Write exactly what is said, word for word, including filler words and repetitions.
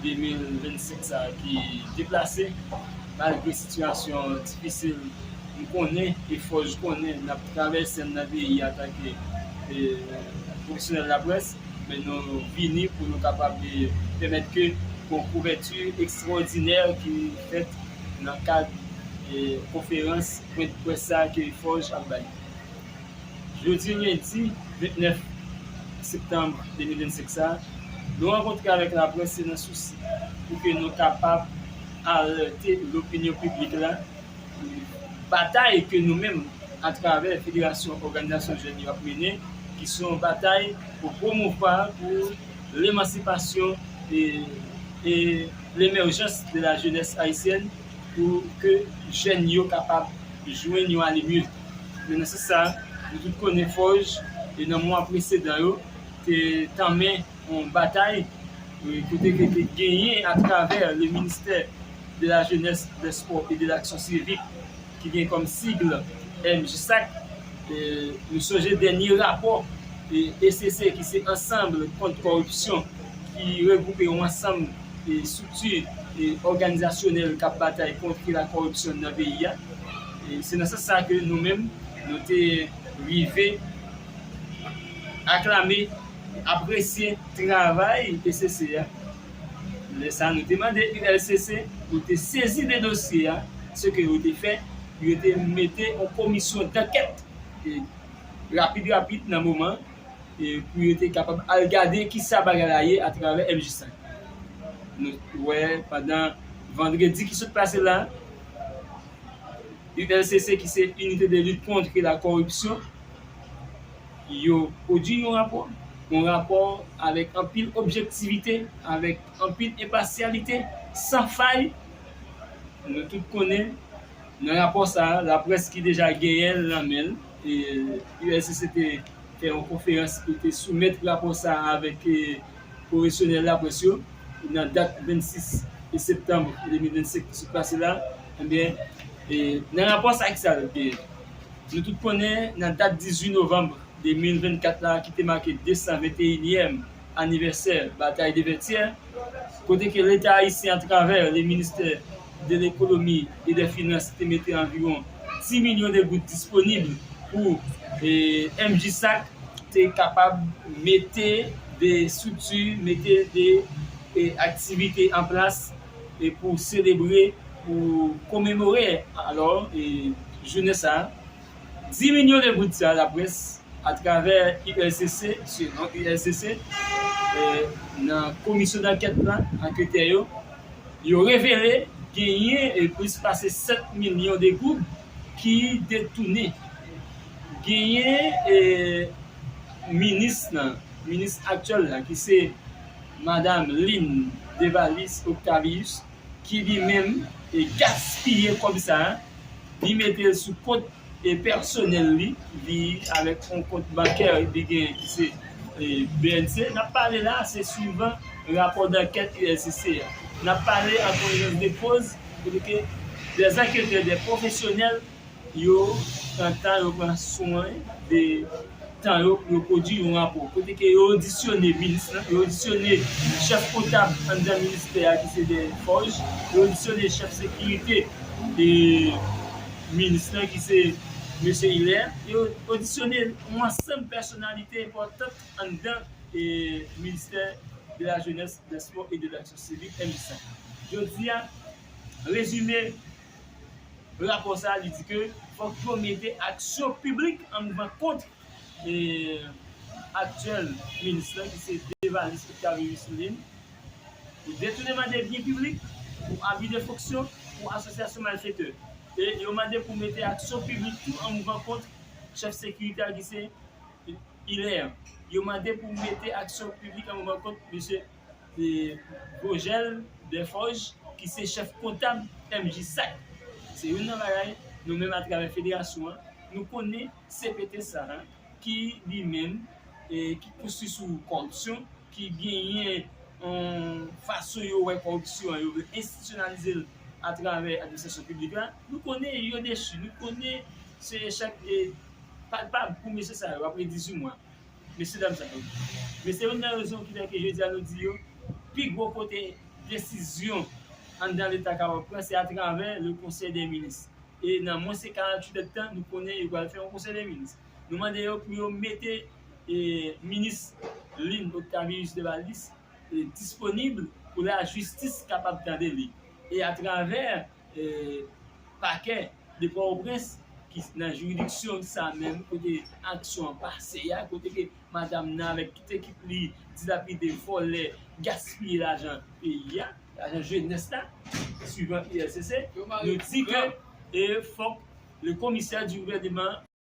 de mil vennsenk sa a ki deplase, malgre sitiyasyon difisil nou konnen e Fòj konnen n ap travèse nan peyi a antanke e, pwofesyonèl laprès, men nou vini pou nou kapab e, pèmèt ke gon kouvèti ekstraòdinè ki fèt nan kad e, konferans pwent près sa a ke Fòj ap bay. Jodi lendi vennèf septanm de mil vennsenk sa a, nou rankontre avèk laprès se nan sousi pou ke nou kapab alète lopinyon piblik la batay ke nou menm, atravè Federasyon Òganizasyon Jèn yo ap mennen, ki se yon batay pou pwomouvwa pou lemansipasyon e, e lemèjans de la jenès ayisyèn, pou ke jèn yo kapab jwenn yon alimye. Men nan sans sa, nou tout konnen Fòj, e nan mwa presedan yo, te tanmen yon batay e, kote ke te genyen atravè le ministè de la Jeunesse, des Sports et de l'Action Civique, ki gen kòm sigle M J sac. E, nou sonje dènye rapò e, E C C, ki se Ansanm Kont Kòripsyon, ki regwoupe yon ansanm e, estrikti e, òganizasyonèl k ap batay kont la kòripsyon nan peyi a. E, se nan sans sa ke nou menm, nou te rive aklame, apresye travay E C C a. Lè sa a, nou te mande U L C C pou te sezi de dosye a. Se ke yo te fè, yo te mete yon komisyon dankèt e, rapid, rapid nan moman e, pou yo te kapab al gade kisa bagay la ye atravè M J sac. Nou wè, pandan vandredi ki sot pase la, U L C C, ki se Unité de Lutte Contre la Corruption, yo pwodui yon rapò, yon rapò avèk anpil objektivite, avèk anpil enpasyalite, san fay. Nou tout konnen, nan rapò sa a, laprès ki deja genyen l nan men l, e U L C C te fè yon konferans pou te soumèt rapò sa a avèk e, pwofesyonèl laprès yo nan dat vennsis septanm de mil vennsenk ki sot pase la. Ebyen, e, nan rapò sa a, ki sa l genyen? Nou tout konnen, nan dat dizuit novanm de mil vennkat la, ki te make de san venteyinyèm anivèsè Batay de Vètyè, kote ke Leta ayisyen, atravè le ministè de Lekonomi e dè Finans, te mete anviwon dis milyon de goud disponib pou e, M J sac te kapab mete de estrikti, mete de e, aktivite an plas e, pou selebre, pou komemore alò e, jounen sa a. Dis milyon de goud sa a, laprès, atravè U L C C, selon U L C C, e, nan komisyon dankèt la, anketè yo, yo revele genyen e, plis pase sèt milyon de goud ki detounen. Genyen e, minis lan, minis aktyèl la, ki se Madam Lynn Devalis Octavius, ki li menm e, gaspiye kòb sa a, li mete l sou kont e, pèsonèl li, li avèk yon kont bankè li genyen ki se e, B N C. N ap pale la, se swivan rapò dankèt U L C C a. N ap pale an konesans de koz, kote ke dè anketè, dè pwofesyonèl, yo pran tan, yo pran swen de tan yo pou yo pwodui yon rapò. Kote ke yo odisyone minis lan, yo odisyone chèf kontab anndan ministè a ki se Desforges, yo odisyone chèf sekirite e minis lan ki se mesye Hilaire, yo odisyone yon ansanm pèsonalite enpòtan anndan e ministè de la Jeunesse, des Sports et de l'Action Civique, M J sac. Jodi a, rezime rapò sa a, li di ke fòk yo mete aksyon piblik an mouvman kont e, aktyèl minis lan, ki se Devalis Octavius Lynn, pou detouneman de byen piblik, pou abi de fonksyon, pou asosyasyon malfetè. E yo mande pou mete aksyon piblik tou an mouvman kont chèf sekirite a, ki se Hilaire. Yo mande pou mete aksyon piblik an mouvman kont mesye e, Vogel Desforges, ki se chèf kontab M J sac. Se youn nan bagay nou menm atravè federasyon an, nou konnen C P T sa a, ki li menm e, ki konstwi sou kòripsyon, ki genyen yon fason yo wè kòripsyon an, yo vle enstitisyonalize l atravè administrasyon piblik la. Nou konnen yo dechi, nou konnen se echèk e, palpab pou mesye sa yo apre dizuit mwa. Mesye dam sa yo. Men se youn nan rezon ki fè ke jodi a nou di yo, pi gwo kote desizyon anndan Leta kapab pran, se atravè le Conseil des ministres. E nan mwens ke karanntuit èdtan, nou konnen yo pral fè yon Conseil des ministres. Nou mande yo pou yo mete e, minis Lynn Octavius Desvaldis e, disponib pou lajistis kapab tande li. E atravè e, pakè de Pòtoprens ki nan jiridiksyon sa menm kote aksyon an pase a, kote ke madanm nan avèk tout ekip li dilapide, vòlè, gaspiye lajan peyi a, lajan jenès la, swivan I R C C, nou di ke e fòk le commissaire du gouvernement